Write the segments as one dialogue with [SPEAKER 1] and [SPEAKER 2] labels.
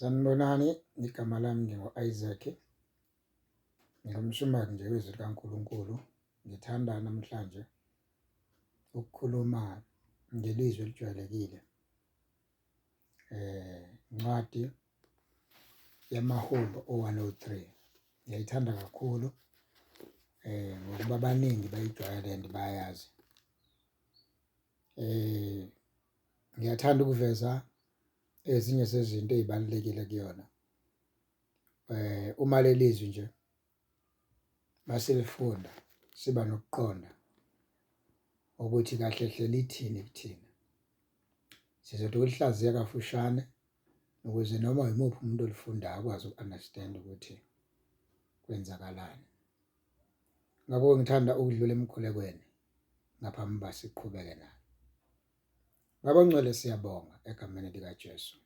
[SPEAKER 1] Sanibonani, igama lami ngingu-Isaac. Ngingumshumayeli nje wezwi likaNkulunkulu. Ngithanda namhlanje ukukhuluma ngelizwi elijwayelekile. Incwadi yamaHubo o-103. Ngiyayithanda kakhulu ngokuba abaningi bayijwayele and bayayazi. Ngiyathanda ukuveza ezinye zezinto ezibalulekile kuyona. Uma leli zwi nje masilifunda siba nokuqonda ukuthi kahle hle lithini kuthina. Sizothi ukulihlaziya kafushane ukuze noma yimuphi umuntu olifundayo akwazi uku-understand ukuthi kwenzakalani. Ngakho ngithanda ukudlula emkhulekweni ngaphambi uba siqhubeke nalo. Baba ongcwele, siyabonga egameni likaJesu.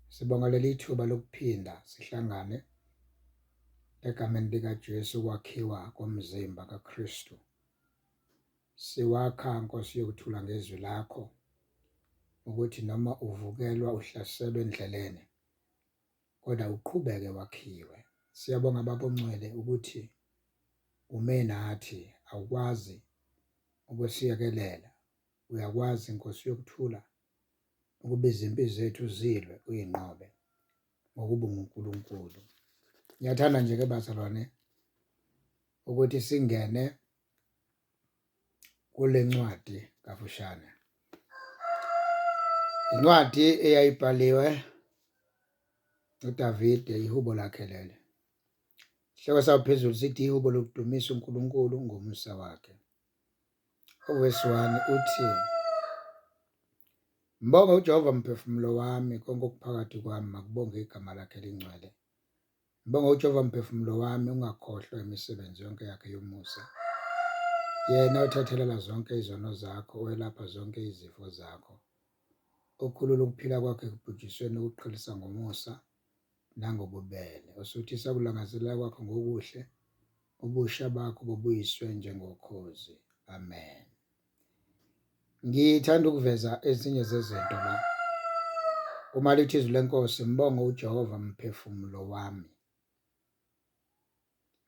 [SPEAKER 1] Sibonga leli thuba lokuphinda sihlangane egameni likaJesu kwakhiwa komzimba kaKristu. Siwakha Nkosi yokuthula ngezwi lakho ukuthi noma uvukelwa uhlaselwe endleleni kodwa uqhubeke wakhiwe. Siyabonga Baba ongcwele ukuthi ume nathi, awukwazi ukusiyekelela. Uyakwazi Nkosi yokuthula ukuba izimpi zethu zilwe uyinqobe ngokuba unguNkulunkulu. Ngiyathanda nje ke bazalwane ukuthi singene kule ncwadi kafushane. Incwadi eyayibhaliwe uDavide, ihubo lakhe leli. Isihloko sawo phezulu sithi ihubo lokudumisa uNkulunkulu ngomusa wakhe. Uvesi 1 uthi, Mbonge uJehova mphefumulo wami, konke okuphakathi kwami makubonge igama lakhe elingcwele. Mbonge uJehova mphefumulo wami, ungakhohlwa imisebenzi yonke yakhe yomusa. Yena othethelela zonke izono zakho, owelapha zonke izifo zakho. Okhulula ukuphila kwakho ekubhujisweni, ukuqhelisa ngomusa nangobubele. Osuthisa ukulangazelela kwakho ngokuhle, ubusha bakho bubuyiswe njengokhozi. Amen. Ngithanda ukuveza ezinye zezinto la. Uma lithi izwi lenkosi, mbonge uJehova mphefumulo wami.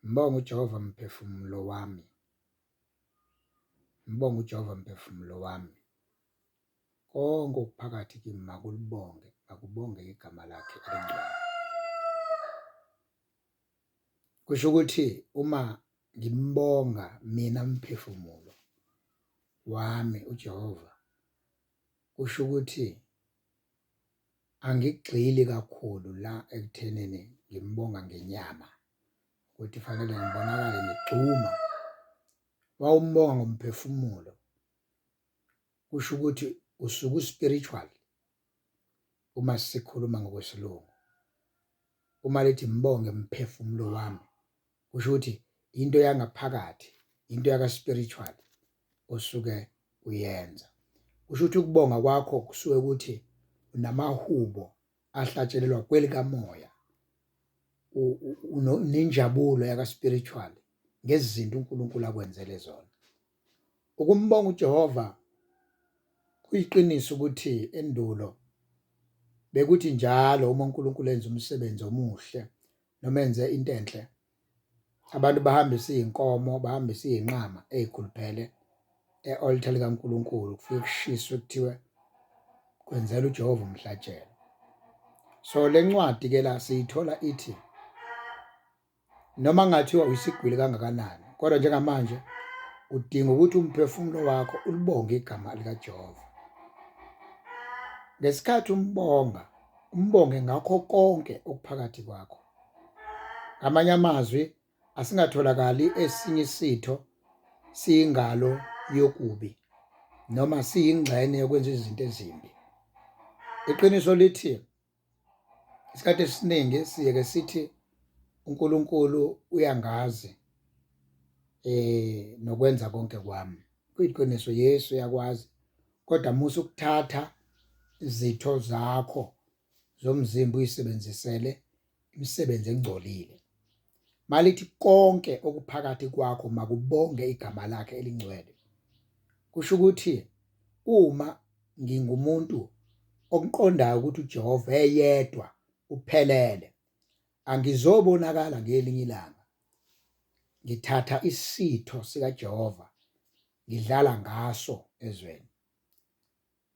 [SPEAKER 1] Mbonge uJehova mphefumulo wami. Mbonge uJehova mphefumulo wami. Konke okuphakathi kimi makulibonge, makubonge igama lakhe elingcwele. Kusho ukuthi uma ngimbonga mina mphefumulo wami uJehova, kusho ukuthi angigxili kakhulu la ekuthenini ngimbonga ngenyama ukuthi fanele ngibonakale ngigxuma. Wawumbonga ngomphefumulo kusho ukuthi usuke spiritual uma sikhuluma ngokwesilungu. Uma lithi mbonge mphefumulo wami kusho ukuthi into yangaphakathi, into yaka spiritual osuke uyenza. Kusho ukuthi ukubonga kwakho kusuke ukuthi unamahubo ahlatshelelwa kwelikamoya, unenjabulo yaka spiritual ngezinto uNkulunkulu akwenzele zona. Ukumbonga uJehova kuyiqiniso ukuthi endulo bekuthi njalo uma uNkulunkulu enza umsebenzi omuhle noma enze into enhle, abantu bahambise izinkomo, bahambise izinqama ezikhuluphele e-altar likaNkulunkulu, kufike kushiswe kuthiwe kwenzela uJehova umhlatshelo. So le ncwadi ke la siyithola ithi noma ngathiwa uyisigwili kangakanani, kodwa njengamanje udinga ukuthi umphefumulo wakho ulibonge igama likaJehova. Ngesikhathi umbonga, umbonge ngakho konke okuphakathi kwakho. Ngamanye amazwi, asingatholakali esinye isitho siyingalo yokubi noma siyingxenye yokwenza izinto ezimbi. Iqiniso lithi isikhathi esiningi siyeke sithi uNkulunkulu uyangazi nokwenza konke kwami. Kuyiqiniso, Yesu uyakwazi, kodwa musa ukuthatha izitho zakho zomzimba uyisebenzisele imisebenzi engcolile. Malithi konke okuphakathi kwakho makubonge igama lakhe elingcwele. Kusho ukuthi uma ngingumuntu okuqondayo ukuthi uJehova eyedwa uphelele. Angizobonakala ngelinye ilanga ngithatha isitho sikaJehova ngidlala ngaso ezweni.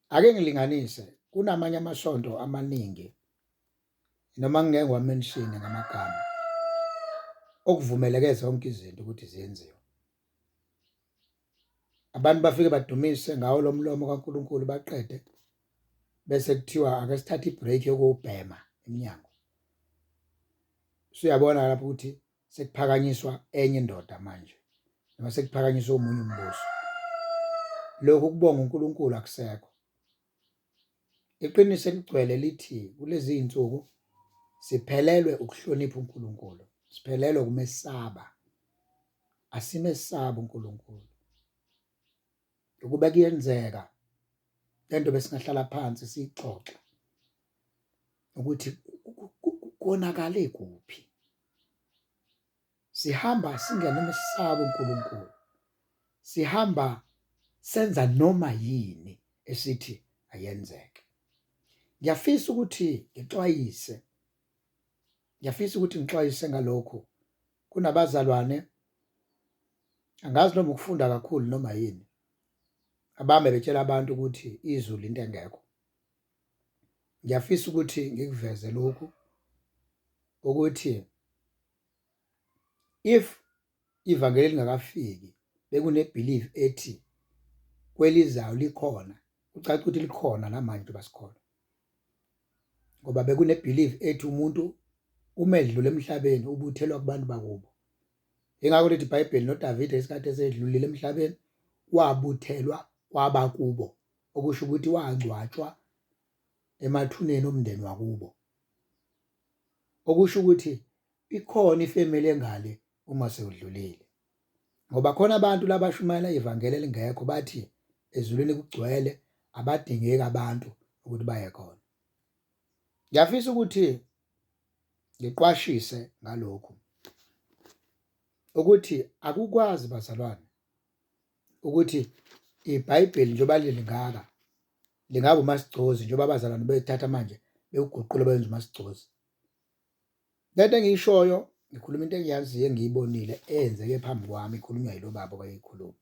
[SPEAKER 1] Ake ngilinganise, kunamanye amasonto amaningi noma ngingeke ngiwamenshine ngamagama okuvumeleke zonke izinto ukuthi ziyenziwe. Abantu bafike badumise ngawo lo mlomo kaNkulunkulu baqede bese kuthiwa ake sithathe ibreak yokubhema emnyango. Usuyabona lapho ukuthi sekuphakanyiswa enye indoda manje noma sekuphakanyiswa omunye umbuso. Lokhu kubonga uNkulunkulu akusekho. Iqiniso eligcwele lithi kulezi zinsuku siphelelwe ukuhlonipha uNkulunkulu, siphelelwe ukumesaba. Asimesabi uNkulunkulu. Ukube kuyenzeka lento besingahlala phansi siyixoxe ukuthi konakale kuphi. Sihamba singenamesabi uNkulunkulu. Sihamba senza noma yini esithi ayenzeke. Ngiyafisa ukuthi ngixwayise. Ngiyafisa ukuthi ngixwayise ngalokhu. Kunabazalwane angazi noma ukufunda kakhulu noma yini. Abame betshela abantu ukuthi izulu into engekho. Ngiyafisa ukuthi ngikuveze lokhu ukuthi if ivangeli lingakafiki bekune belief ethi kwelizayo likhona, kucaca ukuthi likhona namanje njengoba sikhona, ngoba bekune belief ethi umuntu uma edlula emhlabeni ubuthelwa kubantu bakubo. Ingakho lithi iBhayibheli noDavide isikhathi esedlulile emhlabeni wabuthelwa kwabakubo, okusho ukuthi wangcwatshwa emathuneni omndeni wakubo, okusho ukuthi ikhona ifamily engale uma sewudlulile. Ngoba khona abantu labashumayela ivangeli elingekho bathi ezulwini kugcwele, abadingeki abantu ukuthi baye khona. Ngiyafisa ukuthi ngiqwashise ngalokhu ukuthi akukwazi bazalwane ukuthi iBhayibheli njengoba lilingaka lingabe umasigcozi njengoba abazalwane bethatha manje bewuguqula benza umasigcozi. Lento engiyishoyo ngikhuluma into engiyaziyo engiyibonile eyenzeke phambi kwami ikhulunywa yilo baba owayeyikhuluma.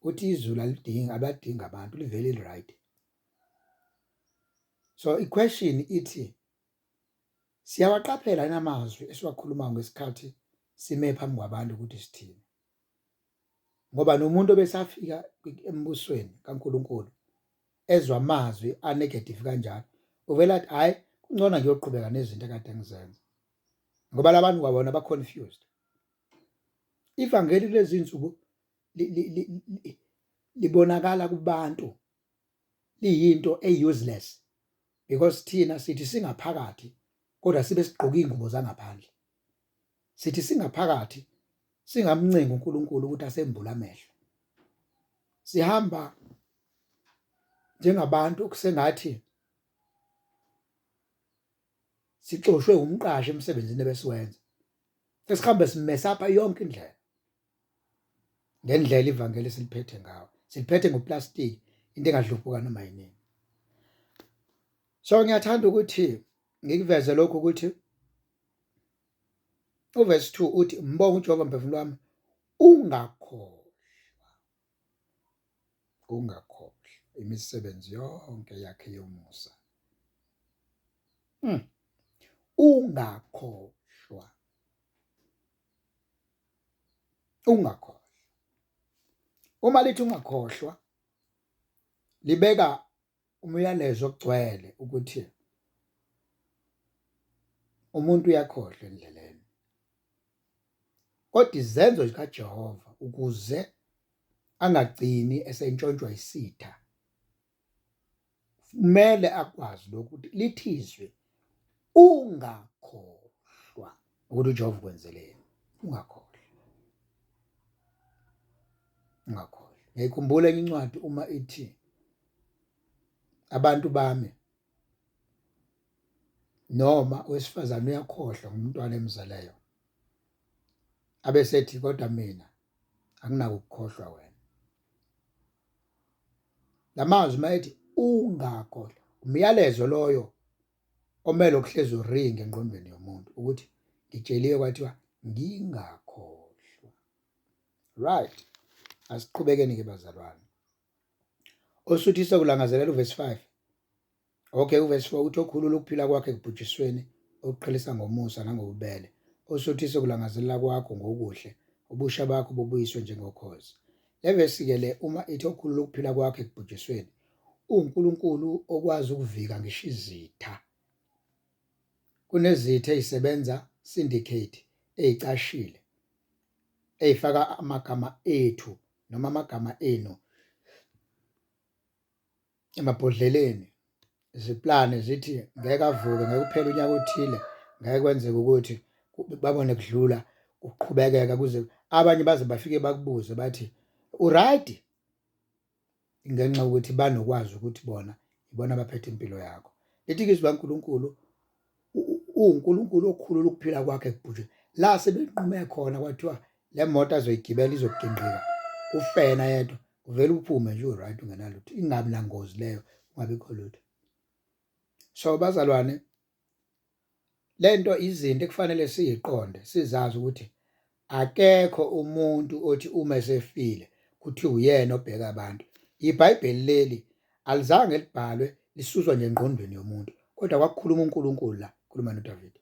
[SPEAKER 1] Uthi izulu alidingi abadingi abantu livele li-right. So i-question ithi siyawaqaphela yini amazwi esiwakhulumayo ngesikhathi sime phambi kwabantu ukuthi sithini? Ngoba nomuntu obesafika embusweni kaNkulunkulu ezwa amazwi a-negative kanjalo uvele athi hhayi kungcono ngiyoqhubeka nezinto ekade ngizenza, ngoba labantu kwabona ba-confused. Ivangeli kulezi zinsuku libonakala kubantu liyinto e-useless because thina sithi singaphakathi kodwa sibe sigqoke iy'ngubo zangaphandle. Sithi singaphakathi singamncengi uNkulunkulu ukuthi asembule amehlo. Sihamba njengabantu okusengathi sixoshwe umqashi emsebenzini ebesiwenza. Sesihambe simesapha yonke indlela. Ngendlela ivangeli esiliphethe ngawo. Siliphethe ngoplastic into engadlubhuka noma yinini. So ngiyathanda ukuthi ngikuveze lokhu ukuthi uverse 2 uthi mbonga uJehova mphefumulo wami ungakhohlwa, ungakhohlwa imisebenzi yonke yakhe yomusa. Ungakhohlwa, ungakhohlwa. Uma lithi ungakhohlwa libeka umyalezo ogcwele ukuthi umuntu uyakhohlwa endleleni, kodwa izenzo zikaJehova ukuze angagcini esentshontshwa isitha kumele akwazi lokhu ukuthi lithi izwi ungakhohlwa ukuthi uJehova ukwenzeleni. Ungakhohlwa, ungakhohlwa. Ngiyayikhumbula enye incwadi uma ithi abantu bami noma owesifazane uyakhohlwa ngumntwana emzeleyo, abesethi kodwa mina anginako ukukhohlwa wena. Lamazwi mayethi ungakhohlwa, umyalezo loyo Omele okuhlezi uringe engqondweni yomuntu ukuthi ngitsheliwe kwathiwa ngingakhohlwa. Right, asiqhubekeni ke bazalwane. Osuthisa kulangazelela uverse 5. Okay, uverse 4 uthi okhulula ukuphila kwakhe ekubhujisweni, okuqhelisa ngomusa nangobubele. Osuthisa kulangazelela kwakho ngokuhle, ubusha bakho bubuyiswe njengokhozi. Le verse ke le uma ithi okhulula ukuphila kwakhe ekubhujisweni, uNkulunkulu okwazi ukuvika ngisho izitha. Kunezitha ezisebenza syndicate ezicashile ey'faka amagama ethu noma amagama enu emabhodleleni, ziplane zithi ngeke avuke, ngeke kuphele unyaka othile, ngeke kwenzeke ukuthi babone kudlula kuqhubekeka kuze abanye baze bafike bakubuze bathi uright, ngenxa yokuthi banokwazi ukuthi bona ibona abaphethe impilo yakho. Lithi-ke izwi likaNkulunkulu uwuNkulunkulu okhulula ukuphila kwakhe kubhujwe la sebenqume khona kwathiwa le moto azoyigibela izogingqika ufena yedwa uvele uphume nje uright ungenalutho ingabi nangozi leyo kungabikho lutho. So bazalwane lento izinto ekufanele siyiqonde sizazi ukuthi akekho umuntu othi uma esefile kuthiwa uyena obheka abantu. IBhayibheli leli alizange libhalwe lisuswa nje engqondweni yomuntu, kodwa kwakukhuluma uNkulunkulu la, khuluma noDavide.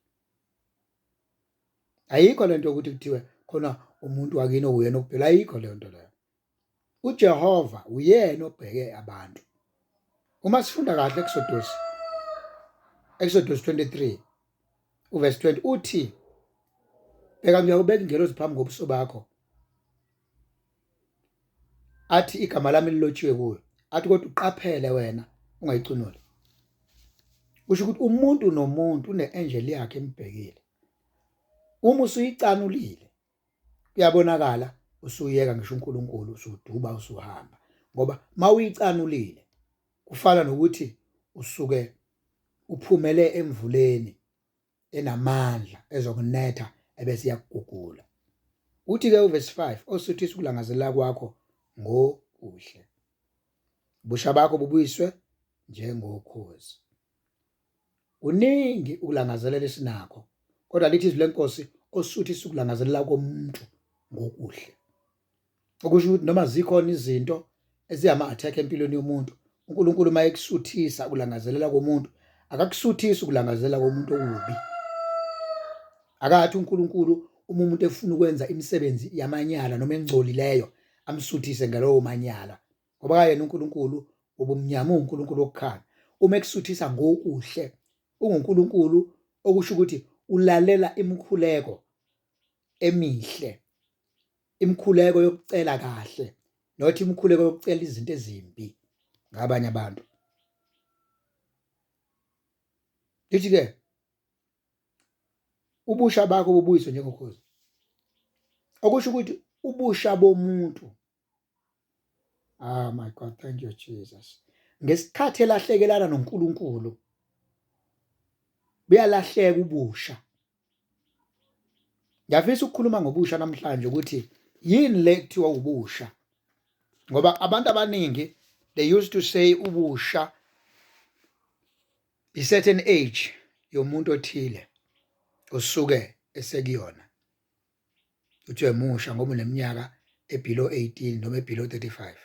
[SPEAKER 1] Ayikho lento yokuthi kuthiwe khona umuntu wakini owuyena okubheka, ayikho leyo nto leyo. UJehova uyena obheke abantu. Uma sifunda kahle Exodus Exodus 23 uverse 20 uthi bheka ngiyakubeka ingelosi phambi kobuso bakho athi igama lami lilotshiwe kuyo athi kodwa uqaphele wena ungayicunuli. Kusho ukuthi umuntu nomuntu une-angel yakhe embhekile. Uma usuyicanulile kuyabonakala usuyeka ngisho uNkulunkulu usuduba usuhamba ngoba mawuyicanulile kufana nokuthi usuke uphumele emvuleni enamandla ezokunetha ebese iyakugugula. Uthi ke uverse 5 osuthisa ukulangazelela kwakho ngokuhle. Ubusha bakho bubuyiswe njengokhozi. Kuningi ukulangazelela esinakho, kodwa lithi izwi lenkosi osuthisa ukulangazelela komuntu ngokuhle. Okusho ukuthi noma zikhona izinto eziyama-attack empilweni yomuntu, uNkulunkulu uma ekusuthisa ukulangazelela komuntu, akakusuthisi ukulangazelela komuntu okubi. Akathi uNkulunkulu uma umuntu efuna ukwenza imisebenzi yamanyala noma engcolileyo amsuthise ngalowo manyala. Ngoba kayena uNkulunkulu wobumnyama, uwuNkulunkulu wokukhanya. Uma ekusuthisa ngokuhle, unguNkulunkulu okusho ukuthi ulalela imikhuleko emihle, imikhuleko yokucela kahle, not imikhuleko yokucela izinto ezimbi ngabanye abantu. Lithi ke ubusha bakho bubuyiswe njengokhozi, okusho ukuthi ubusha bomuntu. Ah my God, thank you Jesus. Ngesikhathi elahlekelana noNkulunkulu buyalahleka ubusha. Ngiyafisa ukukhuluma ngobusha namhlanje ukuthi yini le kuthiwa ubusha. Ngoba abantu abaningi they used to say ubusha i certain age yomuntu othile osuke esekuyona. Kuthiwe musha ngoba uneminyaka e-below 18 noma e-below 35.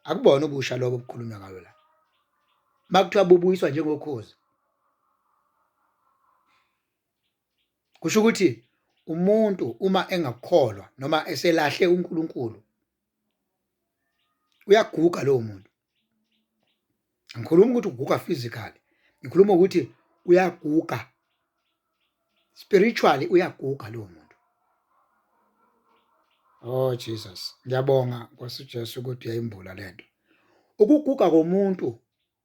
[SPEAKER 1] Akubona ubusha lobo obukhulunywa ngayo la. Makuthiwa bubuyiswa njengokhozi kusho ukuthi umuntu uma engakholwa noma eselahle uNkulunkulu uyaguga lowo muntu. Angikhulumi ukuthi uguga physically, ngikhuluma ukuthi uyaguga spiritually, uyaguga lowo muntu. Oh Jesus, ngiyabonga Nkosi Jesu ukuthi uyayimbula lento. Ukuguga komuntu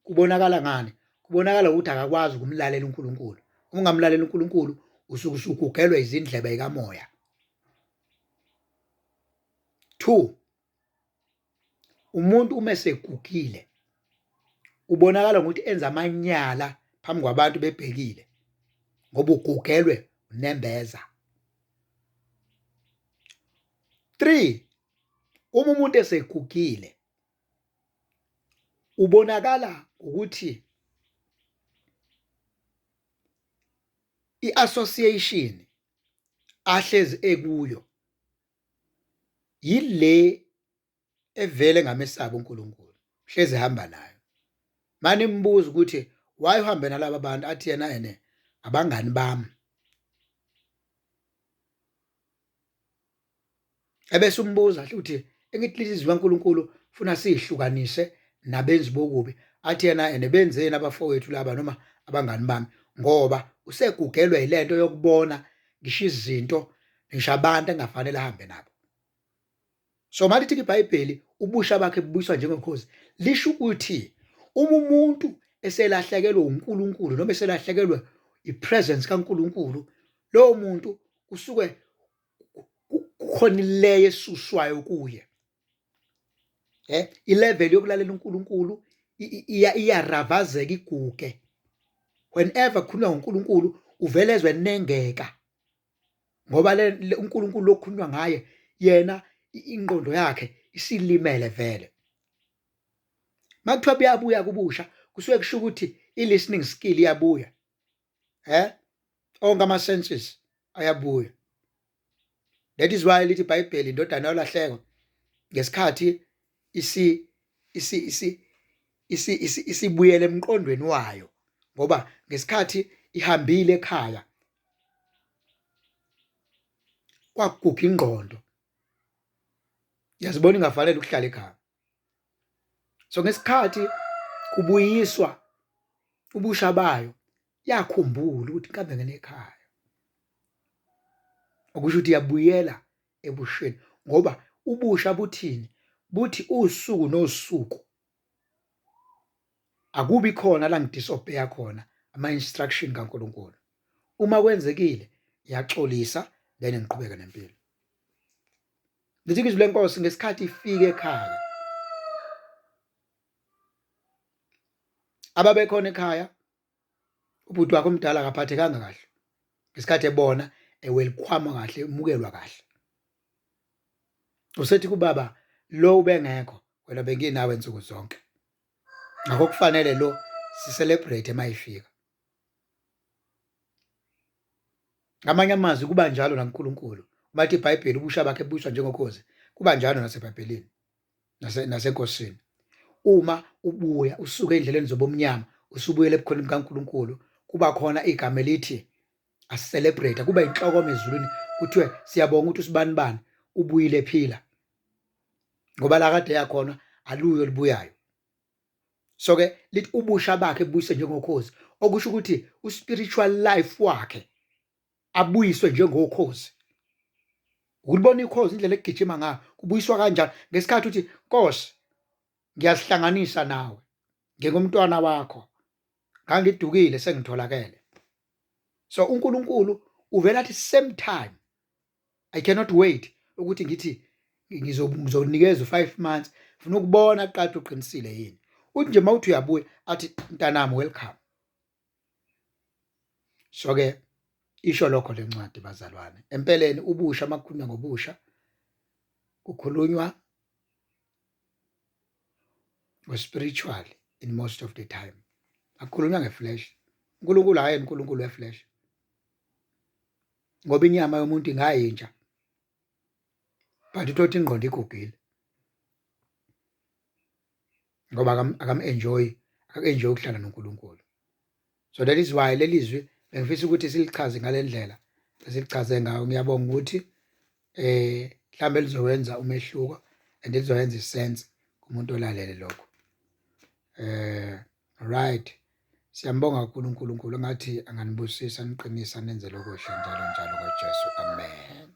[SPEAKER 1] kubonakala ngani? Kubonakala ukuthi akakwazi ukumlalela uNkulunkulu. Uma ungamlalela uNkulunkulu usuke usugugelwe izindlebe zikamoya. 2 Umuntu uma esegugile ubonakala ngokuthi enza amanyala phambi kwabantu bebhekile ngoba ugugelwe unembeza. 3 uma umuntu esegugile ubonakala ukuthi I-association ahlezi ekuyo yile evele ngamesabi uNkulunkulu, hlezi ehamba nayo. Manimbuza ukuthi why uhambe nalaba bantu, athi yena ene abangani bami. Ebese umbuza ukuthi engithi lizwi likaNkulunkulu funa sihlukanise nabenzi bokubi, athi yena ene benzeni abafowethu laba noma abangani bami, ngoba usegugelwe yilento yokubona ngisho izinto ngisho abantu engafanele ahambe nabo. So malithi iBhayibheli ubusha bakhe bubuyiswa njengokhozi, lisho ukuthi uma umuntu eselahlekelwe uNkulunkulu noma eselahlekelwe ipresence kaNkulunkulu, lowo muntu kusuke kukhona ileyo esuswayo kuye. Ilevel yokulalela uNkulunkulu iyaravazeka iguge. Whenever kukhulunywa ngoNkulunkulu uvele ezwe enengeka, ngoba le uNkulunkulu lokukhulunywa ngaye yena ingqondo yakhe isilimele vele. Makuthiwa buyabuya kubusha kusuke kusho ukuthi i-listening skill iyabuya, onke ama senses ayabuya. That is why lithi iBhayibheli indodana yolahleko ngesikhathi isi isi isi isi isi isibuyele emqondweni wayo, ngoba ngesikhathi ihambile ekhaya kwaguga ingqondo, yazibona ingafanele ukuhlala ekhaya. So ngesikhathi kubuyiswa ubusha bayo yakhumbula ukuthi kambe ngene ekhaya, okusho ukuthi yabuyela ebusheni, ngoba ubusha buthini? Buthi usuku nosuku akubi khona la ngidisobheya khona ama-instruction kaNkulunkulu. Uma kwenzekile ngiyaxolisa then ngiqhubeke nempilo. Lithi izwi lenkosi ngesikhathi ifika ekhaya, ababekhona ekhaya ubhuti wakhe omdala akaphathekanga kahle ngesikhathi ebona ewelikhwama kahle emukelwa kahle. Usethi kubaba lo ubengekho wena benginawe nsuku zonke, ngakho kufanele lo si-celebrate mayifika. Ngamanye amazwi kuba njalo nakuNkulunkulu. Uma lithi iBhayibheli ubusha bakhe bubuyiswa njengokhozi, kuba njalo naseBhayibhelini nasenkosini. Uma ubuya usuke ey'ndleleni zobumnyama usubuyela ebukhoneni bukaNkulunkulu, kuba khona igama elithi asicelebrate, kuba inhlokomo ezulwini, kuthiwe siyabonga ukuthi usibanibani ubuyile ephila, ngoba la kade yakhona aluyo olubuyayo. So ke lithi ubusha bakhe bubuyiswe njengokhozi, okusho ukuthi uspiritual life wakhe abuyiswe njengokhozi. Ukulibona ikhozi indlela egijima ngayo, kubuyiswa kanjani ngesikhathi uthi Nkosi ngiyazihlanganisa nawe, ngingumntwana wakho, ngangidukile sengitholakele. So uNkulunkulu uvela athi same time, I cannot wait ukuthi ngithi ngizonikeza u-5 months, ngifuna ukubona kuqala ukuthi uqinisile yini. Uthi nje mawuthi uyabuya athi mntanami welcome. So ke isho lokho le ncwadi bazalwane. Empeleni ubusha makukhulunywa ngobusha kukhulunywa ngo-spiritual in most of the time, akukhulunywa ngeflesh. uNkulunkulu hhayi uNkulunkulu weflesh, ngoba inyama yomuntu ingayintsha but uthothi ingqondo igugile, ngoba akam-enjoy akak-enjoy ukuhlala noNkulunkulu. So that is why leli zwi bengifisa ukuthi silichaze ngale ndlela esilichaze ngayo. Ngiyabonga ukuthi mhlambe lizowenza umehluko and lizoyenza isense kumuntu olalele lokho. Right, siyambonga kakhulu uNkulunkulu, engathi anganibusisa, aniqinisa, anenzele okuhle njalo njalo ngoJesu. Amen.